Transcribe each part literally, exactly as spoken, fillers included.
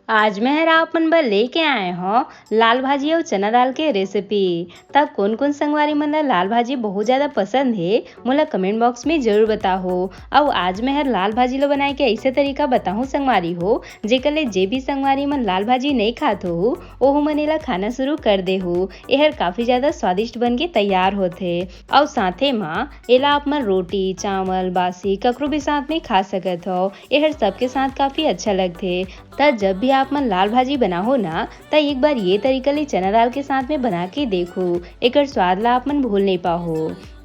आज मैं हर आप मन बर लेके आए हौं लाल भाजी अउ चना दाल के रेसिपी। त कोन कोन संगवारी मन ला लाल भाजी बहुत ज्यादा पसंद हे, मोला कमेंट बॉक्स में जरूर बताहू। अउ आज मैं हर लाल भाजी ला बनाए के ऐसे तरीका बताहूँ संगवारी हो, जेकर ले जे भी संगवारी मन लाल भाजी नइ खात हो, ओहू मन एला खाना शुरू कर देहू। एहर काफी ज्यादा स्वादिष्ट बन के तैयार होथे। अउ साथे म एला आप मन रोटी, चावल, बासी, ककरो भी साथ में खा सकत हव। एहर सबके साथ काफी अच्छा लगथे। त जब भी आप मन लाल भाजी बनाहो ना, त एक बार ये तरीका ले चना दाल के साथ में बना के देखो, एकर स्वाद ला आप मन भूल नहीं पाहो।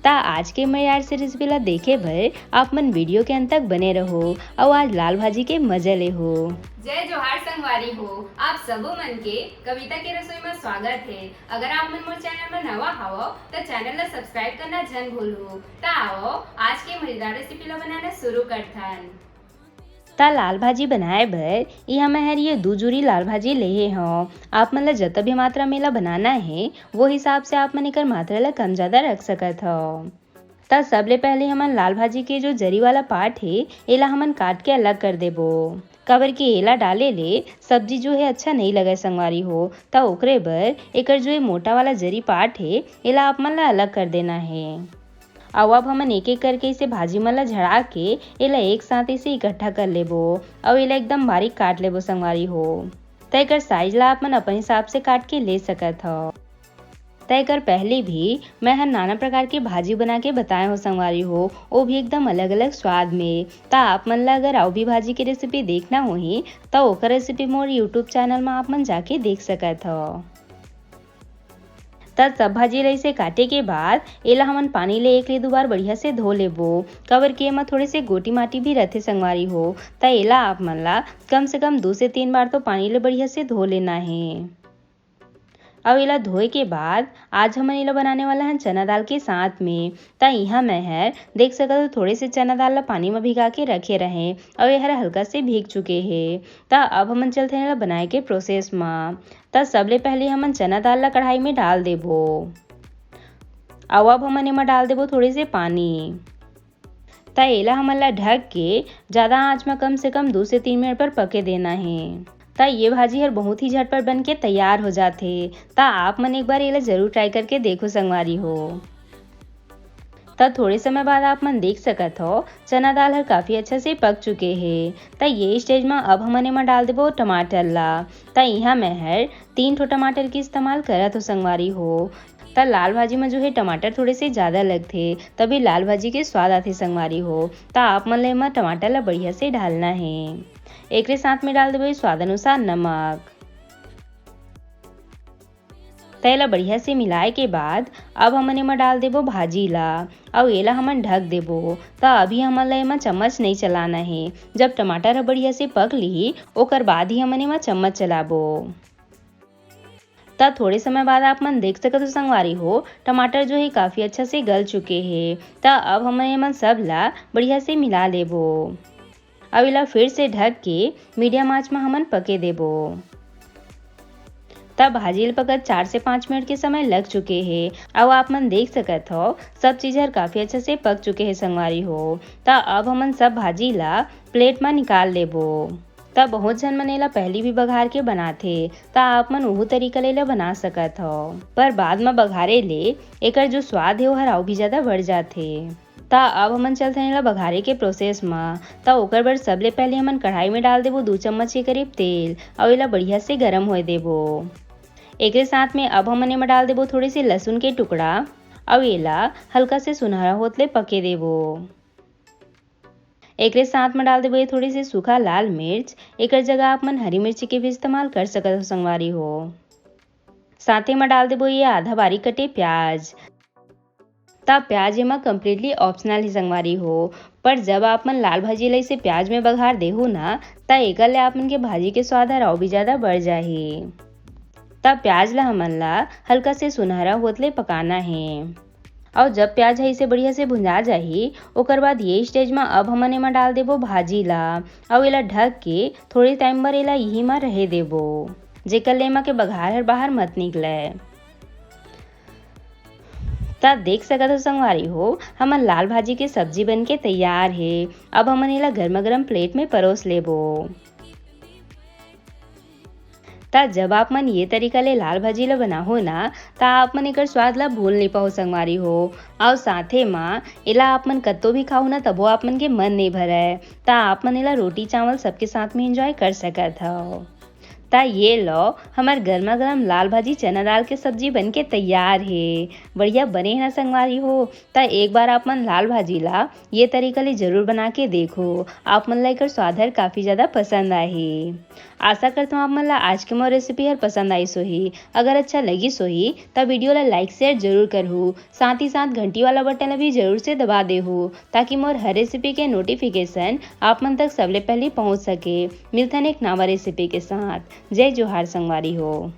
त आज के मजेदार से रेसिपी ला देखे बर आप मन वीडियो के अंत तक बने रहो अउ आज लाल भाजी के मजा लेहो। जय जोहार संगवारी हो, आप सबो मन के कविता के रसोई में स्वागत है। अगर आप मन मोर चैनल में नवा हवो, त चैनल ला सब्सक्राइब करना झन भूलहू। त आओ, आज के मजेदार रेसिपी ला बनाना शुरू करथन। त लाल भाजी बनाए बर इहाँ मैं हर ये दू जूरी लाल भाजी लेहे हौं। आप मन ला जतका भी मात्रा में एला बनाना हे, वो हिसाब से आप मन एकर मात्रा ला कम ज्यादा रख सकत हव। त सबले पहले हमन लाल भाजी के जो जरी वाला पार्ट हे, एला हमन काट के अलग कर देबो, काबर कि एला डाले ले सब्जी जो हे अच्छा नहीं लगय संगवारी हो। त ओकरे बर एकर जो ये मोटा वाला जरी पार्ट हे, एला आप मन ला अलग कर देना हे। अउ अब हमन एक-एक करके इसे भाजी मन ला झड़ा के एला एक साथ इसे इकट्ठा कर लेबो अउ एला एकदम बारीक काट लेबो संगवारी हो। त एकर साइज ला आप मन अपन हिसाब से काट के ले सकत हव। त एकर पहले भी मैं हर नाना प्रकार के भाजी बना के बताए हौं संगवारी हो, वो भी एकदम अलग-अलग स्वाद में। त आप मन ला अगर अउ भी भाजी के रेसिपी देखना होही, त ओकर रेसिपी मोर YouTube चैनल म आप मन जाके देख सकत हव। त सब भाजी ला इसे काटे के बाद एला हमन पानी ले एक ले दू बार बढ़िया से धो लेबो, काबर कि एमा थोड़े से गोटी माटी भी रथे संगवारी हो। त एला आप मन ला कम से कम दू से तीन बार तो पानी ले बढ़िया से धो लेना हे। अउ एला धोए के बाद आज हमन एला बनाने वाला हन चना दाल के साथ में। त इहाँ मैं हर देख सकत हो थोड़े से चना दाल ला पानी म भिगा के रखे रहें अउ एहर हल्का से भीग चुके हे। त अब हमन चलथन एला बनाए के प्रोसेस म। त सबले पहले हमन चना दाल ला कढ़ाई में डाल देबो। अउ अब हमन एमा डाल देबो थोड़े से पानी। त एला हमन ला ढक के ज्यादा आंच म कम से कम दू से तीन मिनट बर पके देना हे। त ये भाजी हर बहुत ही झटपट बन के तैयार हो जाथे। त आप मन एक बार एला जरूर ट्राई करके देखो संगवारी हो। त थोड़े समय बाद आप मन देख सकत हो, चना दाल हर काफी अच्छा से पक चुके हे। त ये स्टेज म अब हमन एमा डाल देबो टमाटर ला। त इहाँ मैं हर तीन ठो टमाटर के इस्तेमाल करत हो संगवारी हो। त लाल भाजी म जो है टमाटर थोड़े से ज्यादा लगथे, तभी लाल भाजी के स्वाद आथे संगवारी हो। त आप मन ल एमा टमाटर ला बढ़िया से डालना हे। एकरे साथ में डाल देबो स्वाद अनुसार नमक। त एला बढ़िया से मिलाए के बाद अब हमन एमा डाल देबो भाजी ला, अउ एला हमन ढक देबो। त अभी हमन ला एमा चम्मच नइ चलाना हे। जब टमाटर ह बढ़िया से पक लिही, ओकर बाद ही हमन एमा चम्मच चलाबो। त थोड़े समय बाद आप मन देख सकत हो संगवारी हो, टमाटर जो है काफी अच्छा से गल चुके हे। त अब हमन एमन सब ला बढ़िया से मिला लेबो। अब एला फिर से ढक के मीडियम आंच म हमन पके देबो। त भाजी ल पकत चार से पाँच मिनट के समय लग चुके हे। अउ आप मन देख सकत हो, सब चीज हर काफी अच्छा से पक चुके हे संगवारी हो। त अब हमन सब भाजी ला प्लेट म निकाल लेबो। त बहुत झन मन एला पहली भी बघार के बनाथे, त आप मन उहू तरीका ले एला बना सकत हव। पर बाद म बघारे ले एकर जो स्वाद हे, ओहर अउ भी ज्यादा बढ़ जाथे। त अब हमन चलथन एला बघारे के प्रोसेस म। त ओकर बर सबले पहले हमन कढ़ाई में डाल देबो दू चम्मच के करीब तेल, अउ एला बढ़िया से गरम होए देबो। एकरे साथ में अब हमन एमा डाल देबो थोड़े से लहसुन के टुकड़ा, अउ एला हल्का से सुनहरा होत ले पके देबो। एकरे साथ में डाल देबो ये थोड़ी सी सूखा लाल मिर्च। एकर जगह आप मन हरी मिर्ची के भी इस्तेमाल कर सकत हो संगवारी हो। साथे में डाल देबो ये आधा बारीक कटे प्याज। त प्याज एमा कम्प्लीटली ऑप्शनल ही संगवारी हो, पर जब आप मन लाल भाजी ला इसे प्याज में बघार देहू ना, त एकर ले आप मन के भाजी के स्वाद हर अउ भी ज्यादा बढ़ जाही। त प्याज ला हमन ला हल्का से सुनहरा होत ले पकाना हे। अउ जब प्याज ह इसे बढ़िया से भुंजा जाही, ओकर बाद ये स्टेज म अब हमन एमा डाल देबो भाजी ला, अउ एला ढक के थोड़े टाइम बर एला इही म रहे देबो, जेकर ले एमा के बघार हर बाहर मत निकलय। त देख सकत हो संगवारी हो, हमन लाल भाजी के सब्जी बन के तैयार हे। अब हमन एला गरमा गरम प्लेट में परोस लेबो। त जब आप मन ये तरीका ले लाल भाजी ला बनाहो ना, त आप मन एकर स्वाद ला भूल नहीं पाओ संगवारी हो। अउ साथे मा एला आप मन कत्तो भी खाओ ना, तभो आप मन के मन नहीं भरय। त आप मन एला रोटी चावल सबके साथ में एंजॉय कर सकत हव। त ये लो, हमर गर्मा गर्म लाल भाजी चना दाल के सब्जी बन के तैयार हे। बढ़िया बने हे ना संगवारी हो? त एक बार आप मन लाल भाजी ला ये तरीका ले जरूर बना के देखो, आप मन ला एकर स्वाद हर काफी ज्यादा पसंद आही। आशा करता हूँ आप मन ला आज के मोर रेसिपी हर पसंद आइस होही। अगर अच्छा लगिस होही त वीडियो ला लाइक शेयर जरूर करहू, साथ ही साथ घंटी वाला बटन ला भी जरूर से दबा देहू, ताकि मोर हर रेसिपी के नोटिफिकेशन आप मन तक सबले पहले पहुँच सके। मिलथन एक नवा रेसिपी के साथ। जय जोहार संगवारी हो।